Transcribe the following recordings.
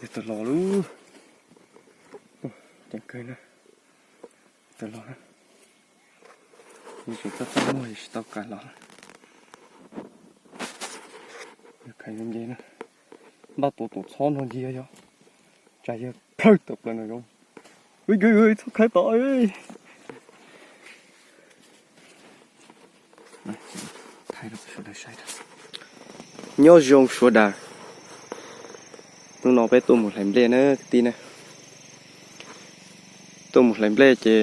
Tus los lub, ceev kawg na, tus los na, tseem txaj txaj muag tsis tau kav los. Yog khaiv nce na, npaj tua tus txhob no ncia yog, tsam yog khawb tawm plaws no zoo. Txhob khaiv tod. Nyob zoo sawv daws, hnub no peb tuaj mus hlais nplej na kwv tij na. Tuaj mus hlais nplej ces,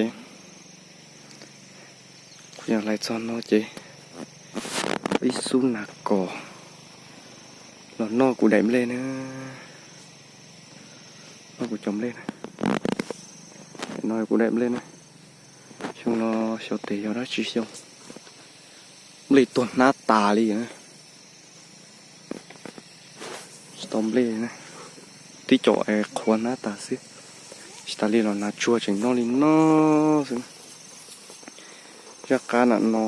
kuv yog hlais txog no ces ib xub nas kos los noj kuv daim nplej na. Noj kuv cov nplej na. No kuv daim nplej na. Xyoo no xyov tes yog dab tsi xyoo, nplej tuag hnab tas li na. Tsis tau nplej, tib co qhuav hnab tas xwb. Tsis tas li los nas tsuag tseem noj li no xwb. Zaj qab na no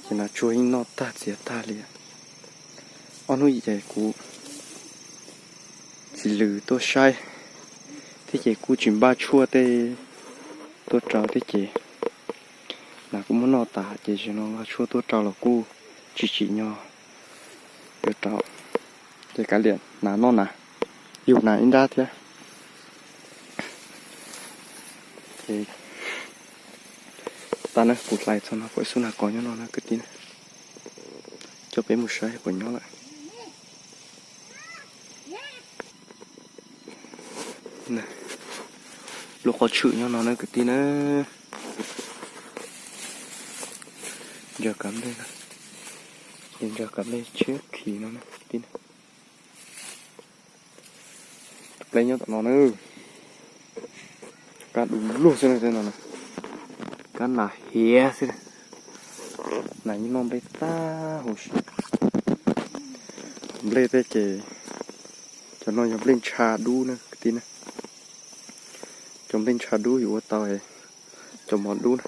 ces nas tsuag yeej noj tag txiav tag li. Ob hnub ces kuv txiv lws tuaj saib thiab ces kuj tsis npaj tshuaj tej tuaj rau thiab ces nas kuj muab noj tas ces zaum no npaj tshuaj tuaj rau los kuj tsis tsim nyog yuav rau. Ces kav liam nas noj nas, yug nas ib nrab thiab. Ces tas na, kuv hlais txog no pom ib xub nas kos nyob no na kwv tij na. Coj peb mus saib puas nyob lawm. Lub qhov tshwm nyob no na kwv tij na. Ntsaws kav nplej no, ces ntsaws kav nplej tshiab khiv no na kwv tij na. Tus nplej nyob tom no na, kab du lug xwb no, kab nas hiav xwb. Nas yeej noj nplej tag huv si. Nplej tej ces cov no yog nplej ntsha dub na kwv tij na. Cov nplej ntsha dub yuav ua tau cov mov dub na.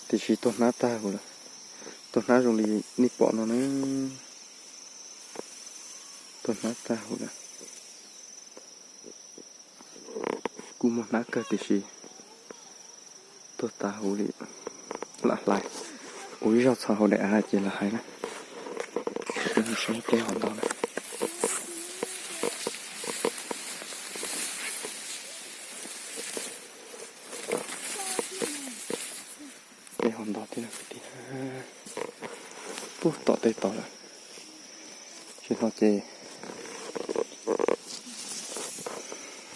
Tiam sis tuag hnab tag huv lawm. Tuag hnab zoo li nej pom no na. Tuag hnab tag huv lawm. Kuj muaj hnab kawg tiam sis tuag tas huv li. Lam hlais ua ib zaug txog hauv daim av ces lam hais na. Peb mus saib teb hov ntog na. Teb hov ntog thiab kwv tij na. Pub tom tej tod lawm. Tsis no ces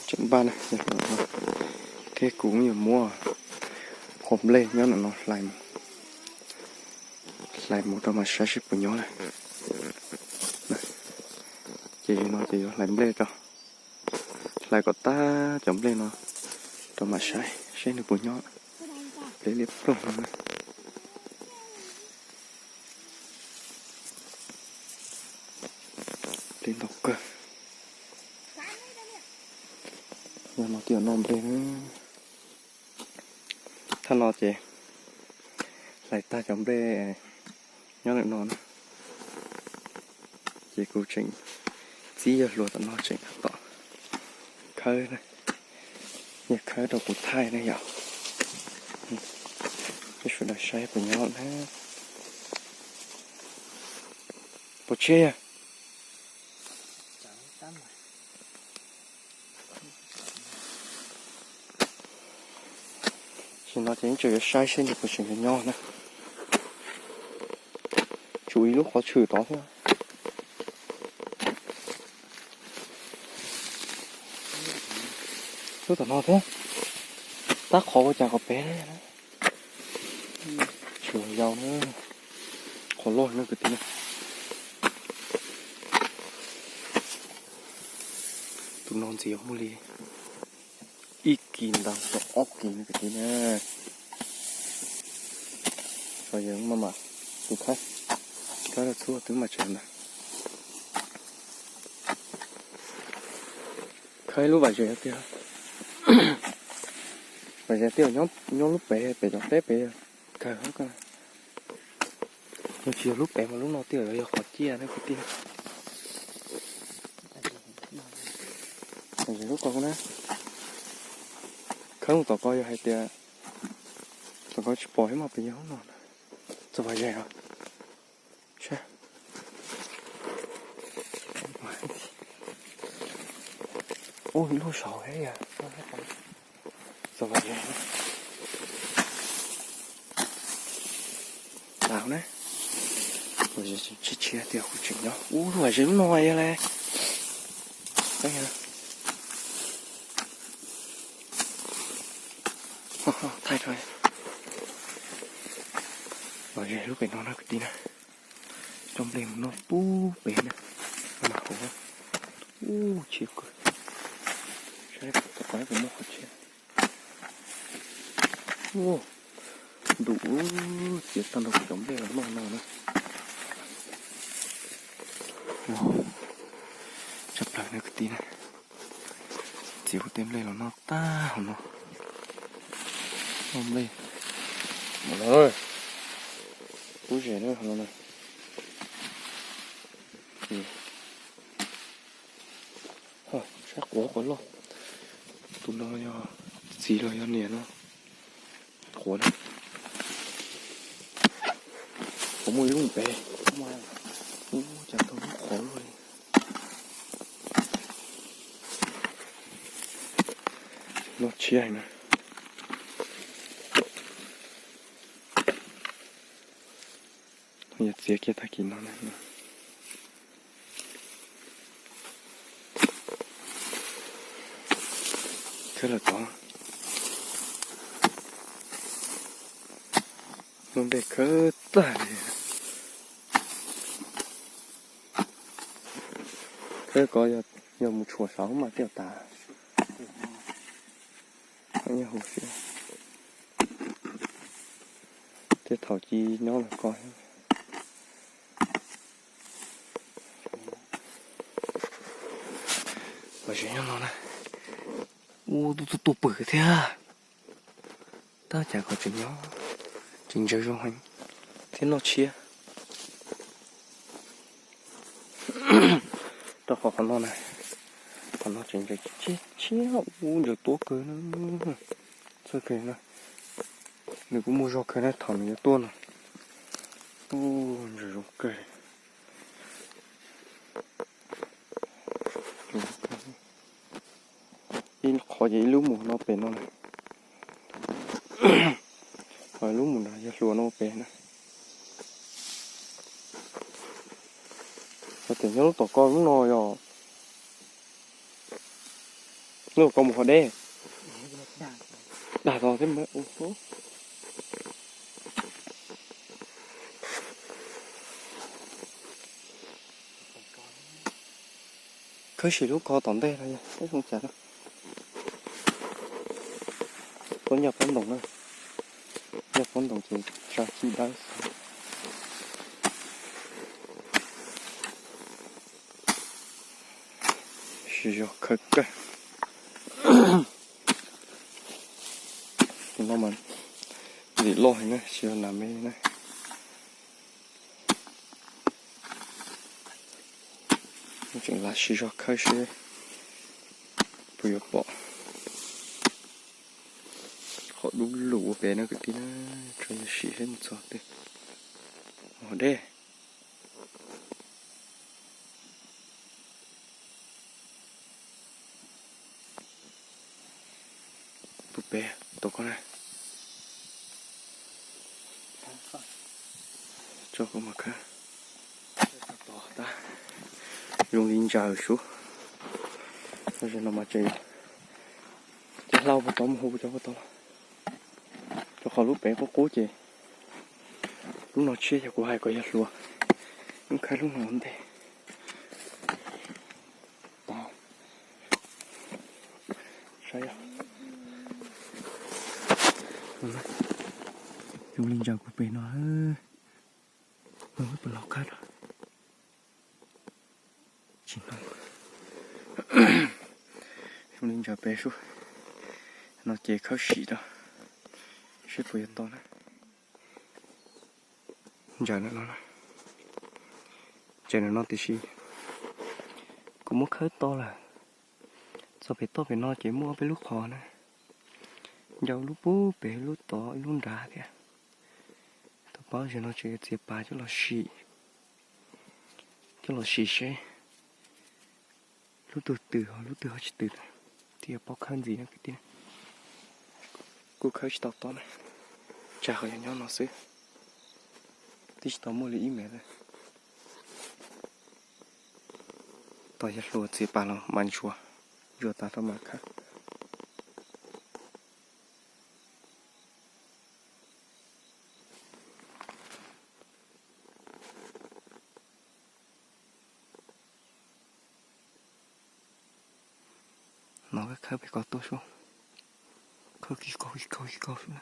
tseem npaj na, thiab kuv yuav muab qhov nplej nyob no hlais mus, hlais mus rau mam saib seb puas nyob lawm. Ces no ces yuav hlais nplej rau, hlais kom tag cov nplej no rau mam saib seb nws puas nyob. Nplej liab ploog no na. Nplej ntau kawg. Yog no twb yuav noj nplej na. Thaj no ces hlais tag cov nplej nyob ntawm no na, ces kuv tseem txib yawg hluas tom no tseem tom khawb, yawg khawb rau kuv thaij ne yom. Peb sawv daws saib puas nyob na. Pov tseg yog. Sim no ces tseem yuav saib seb nws puas tseem nyob na. Tshuav ib lub qhov tshwm tod thiab. Lub tom no thiab. Tab qhov ua cas qhov pem na. Tsis yau na. Qhov loj na kwv tij na. Tus no ntxiv muaj li ib kis ntau txog ob kis na kwv tij na. Tso yawg maj mam tus khawb, khawb rau txhua twb mas tseem ntag. Khawb ib lub vam zes tiag, vam zes tiag nyob lub pem pem cov teb pem kawg. Yog tsis yog lub pem mas lub no twb yog qhov ciaj na kwv tij. Lub ko na, khawb mus tom ko yog hais tias tom ko tsis pom thiab mas pem yog lub no na. Txog pom ze os. Ub, ib lub saud thiab yog. Txog pom ze. Tau na. Tshiab tshiab tias kuv tseem nyob. Ub, lub pem ze lub no yog le. Thaij rau. Pom ze lub pem no na kwv tij na. Coj nplej mus noj pub pem na. Mas hauv. Ub, tshiab kawg. Saib tom qab puas muaj qhov tshiab. Ntuj, txiav tag nrho kuv cov nplej los noj no na. Tshaj plaws na kwv tij na. Txiav kuv tej nplej los noj tag hauv no. Noj nplej. Lub zem na hauv no na. Saib quav quav loj. Tus no yog txiv los yog niam no. Quav na. Quav muaj ib lub pem. Ub, cas tau lub qhov luaj li. Noj tshiab heev na. Yog txiav kiag tag kis no na. Khawb los tod. Lub nplej khawb tag li. Khawb ko yog mus tshuam saud mas thiaj tas. Nyob hauv siab. Tej thaum ci nyob los ko. Los ze nyob no na. Ub, tuaj tuaj pwm thiab. Tab cas kom tseem nyob, tseem ntsaws zoo heev thiab noj tshiab. Rau qhov qhov no na, qhov no tseem ntsaws tshiab, ub ntsaws tuab kawg na. Txawj kawg na, nws kuj muaj zog kawg na thaum nws yuav tuaj no. Ub, ntsaws zoo kawg. Ib qhov ces ib lub mus no pem no na. Ho ib lub mus nrad yog hlua no pem na. Ho tias nyob lub tom ko lub no yog lub tom ko mus qhov deb. Dag tod thiab mas. Khawb sim lub ko tom ntej no yog peb zoo cas na. Tuaj nyob pob ntoos na, nyob pob ntoos ces tsa ci dawb xwb. Siv zog khawb kawg. Tus no mas ntim loj heev na, tsis yog nas me na. Tseem lam siv zog khawb seb puas yuav pom. Qhov dub lug ua pem no kwv tij na, tsuas yog sim seb mus txog twg. Ua deb. Tus pem tom ko na. Tso koj mas khawb. Zoo li ntsaws sub. Tam sim no mas tseem cov hlau puag tod mus hu cov puag tod los, rau qhov lub pem qub qub ces lub no tshiab yog kuv hais kom yog hluas, wb khawb lub no ua ntej. Saib, zoo li ntsaws kuv pem no. Puas los khawb, tsis no. Zoo li ntsaws pem sub. No ces khawb sim rau seb puas yuav tau na. Ntsaws lawm no. Tseem no tiam sis kuv muab khawb to lawm. Txog pem toj pem no ces muaj ob peb lub qhov na, ncau lub pub pem lub tod ib lub nrad thiab. Tau paub zaum no tseem yuav txiav pas coj los sim, coj los sim seb lub twg twm ho lub twg ho tsis twm na, thiaj yuav paub khawb ntxiv na kwv tij. Kuj khawb tsis tau tob na, tsag qhov yog nyob no xwb, twb tsis tau muaj li ib mev li. Tos yawg hluas txiav pas los mas ntsuas, ntsuas tas rau mas khawb. No khawb pem ko tuaj sub, khawb kis kaug kis kaug kis kaug sub na.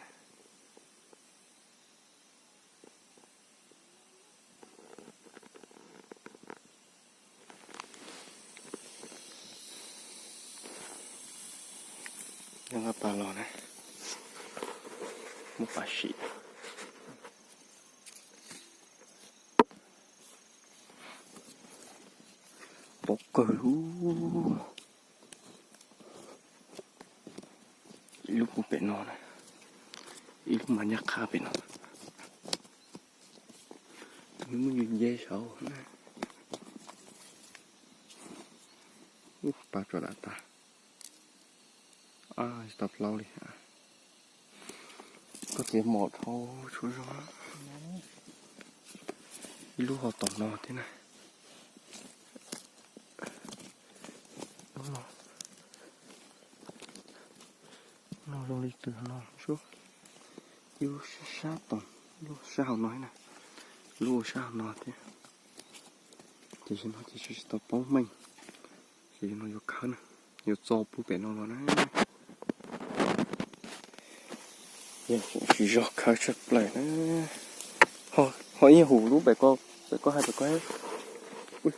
Nqa pas los na, muab pas sim. Pom kawg li. Ib lub pub pem no na, ib lub mas nyab qha pem no. Tus me muaj nce nce saud na. Ub, pas tso dam tas. Tsis tau plaub li. Koj txiav mom dhau tshuav zog. Ib lub ho tom no thiab na. Lub no, no zoo li twg no sub. Ib lub sab sab tom, ib lub sab hauv no na, lub ua sab hauv no thiab. Ces zaum no ces tsis tau paub meej, ces zaum no yuav khawb na, yuav txo pub pem no los na. Yog siv zog khawb tshaj plaws na. Ho ib hum lub pem ko, pem ko hais pem ko. Ui,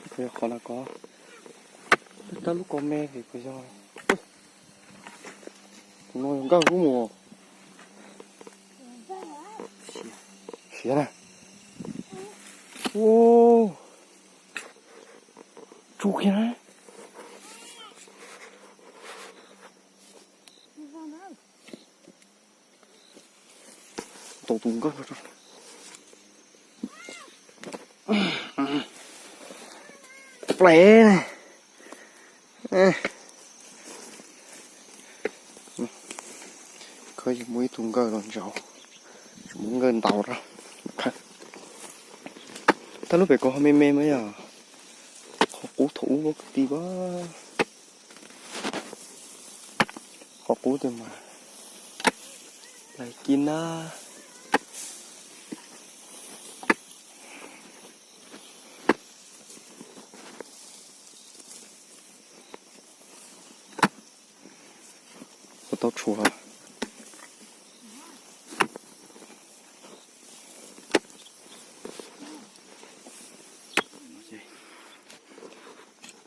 puas yog qhov na ko? Tab lub ko me vim puas yog? Tus no yog nkawj lub mus. Siav na. Ua, tsuj kiag na. Tau tus nkawj no. Plev ne. Khawb yuav muaj ib tug nkawj los ntsaum, muab nkawj ntaus rau. Tab lub pem ko ho me me mas yog qhov qub thaum ub kwv tij pab. Qhov qub tiag mas lais kis na. Puas tau tshuav?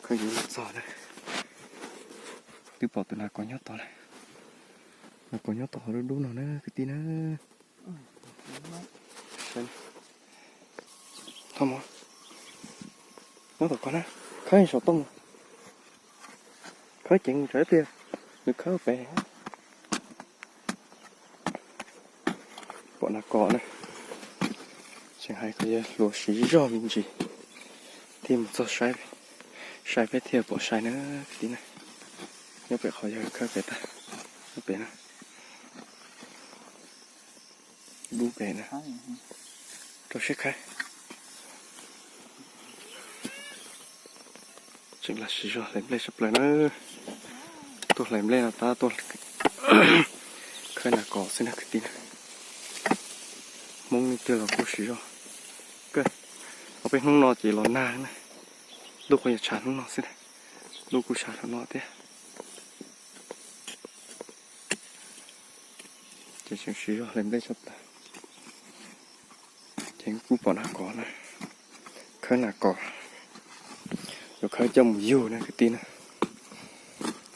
Khawb yuav los txog na. Twb pom tus nas kos nyob tod lawm. Nas kos nyob tod qhov dub dub no na kwv tij na. Nyob tom ko na, khawb saum toj mus. Khawb ceev mus tsam ib pliag nws khawb pem. Pom nas kos na. Tseem hais kom yawg hluas siv zog me ntsis thiaj mus txog sai, sai peb thiaj pom sai na kwv tij na. Nyob pem qhov yawg khawb pem tag, nyob pem na. Dub pem na. Rau siab khawb. Tseem lam siv zog hlais nplej tshaj plaws na. Tuaj hlais nplej no tab tuaj khawb nas kos xwb na kwv tij na. Hmoob leej twg los kuj siv zog kawg. Ob peb hnub no ces los nag na. Ntuj kuj yuav tshav hnub no xwb, ntuj kuj tshav hnub no thiab. Ces tseem siv zog hlais nplej tshaj plaws. Ces kuj pom nas kos na, khawb nas kos, yuav khawb coj mus yug na kwv tij na.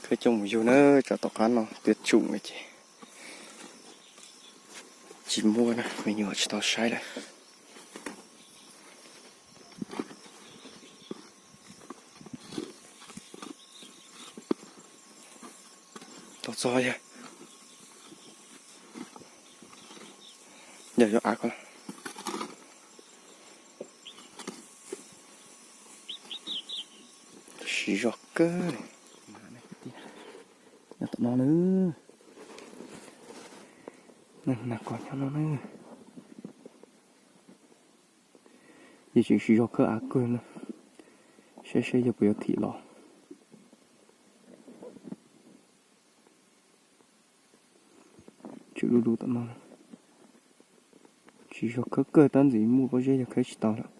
Khawb coj mus yug na, tsam tom qab no tiav tsum lawm ces tsis muaj na, me nyuam tsis tau saib lawm. Txog yog, yog yuav av ko. Siv zog kawg. Nyob tom no na. Nas kos nyob no na. Yeej tseem siv zog khawb av kawg na. Saib seb yog puas yuav thim los. Tswm du du tom no. Siv zog khawb kawg, tab ntxwv muaj pob zeb yog khawb tsis tau lawm.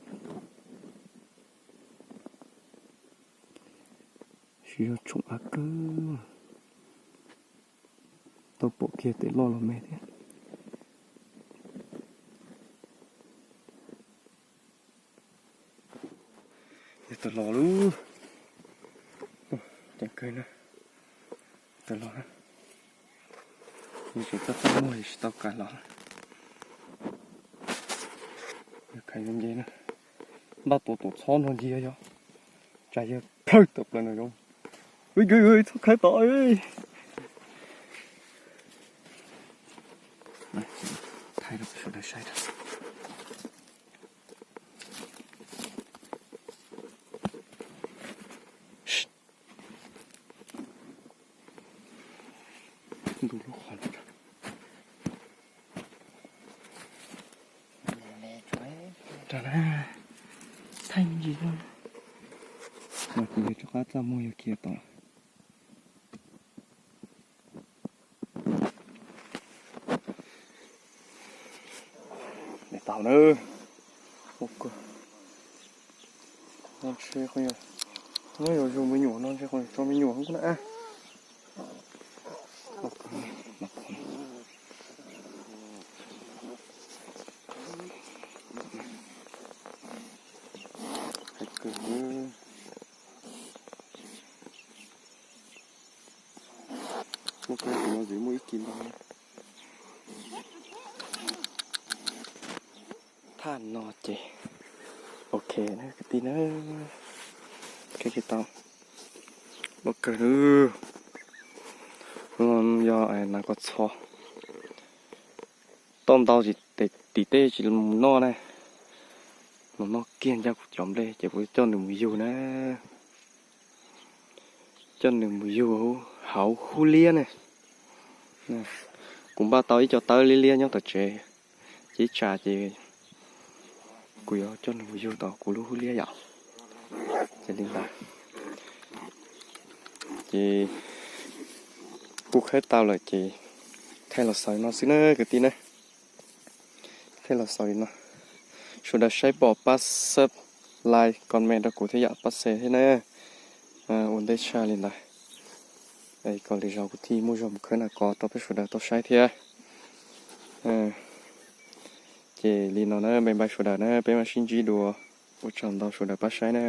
Siv zog tshoom av kawg. Tau pom kiag tes loj los me thiab. Yog tawm los lub, ceev kawg na. Tawm los na. Yus tseem txaj txaj muag yus tsis tau kav los. Yog khaiv nce na, npaj tua tus txhob no ncia yog tsam yawg plhawj tawm plaws no zoo. Ui, txhob khaiv tom. Thaij rau sawv daws saib. Ntu lub qhov no. Thaij me ntsis no. Mas kuv yog rov qab txaj muag yog khiav tod. Tau na. Ntshe, nyob yuav zug me nyuam no ntshe tso me nyuam hoob na. Muaj kab tus no tseem muaj ib kis ntau. Thaj no ces ok na kwv tij na. Tau loj kawg na. Yog nas kos txho tau ntau tim tej tsis mus noj na. Mus noj kiag ncaj kuv cov nplej ces kuv coj nws mus yug na. Coj nws mus yug hauv hub liab ne. Kuv npaj tau ib co tawb liab liab nyob tom tsev, ces ib tsam ces kuv yuav coj nws mus yug tom kuv lub hub liab yom. Ces li ntawd, ces kuj khawb tau lawm ces thaij los xaus li no xwb na kwv tij na. Thaij los xaus li no. Sawv daws saib pom pab sub, like, comment rau kuv thiab yom, pab share thiab na. Ua ntej tshaj li ntawd, kom lwm zaus kuv thiaj muaj zog mus khawb nas kos rau peb sawv daws tau saib thiab. Ces li no na, npe npai sawv daws na, peb mam sib ntsib dua. Ua tsaug ntau sawv daws pab saib na.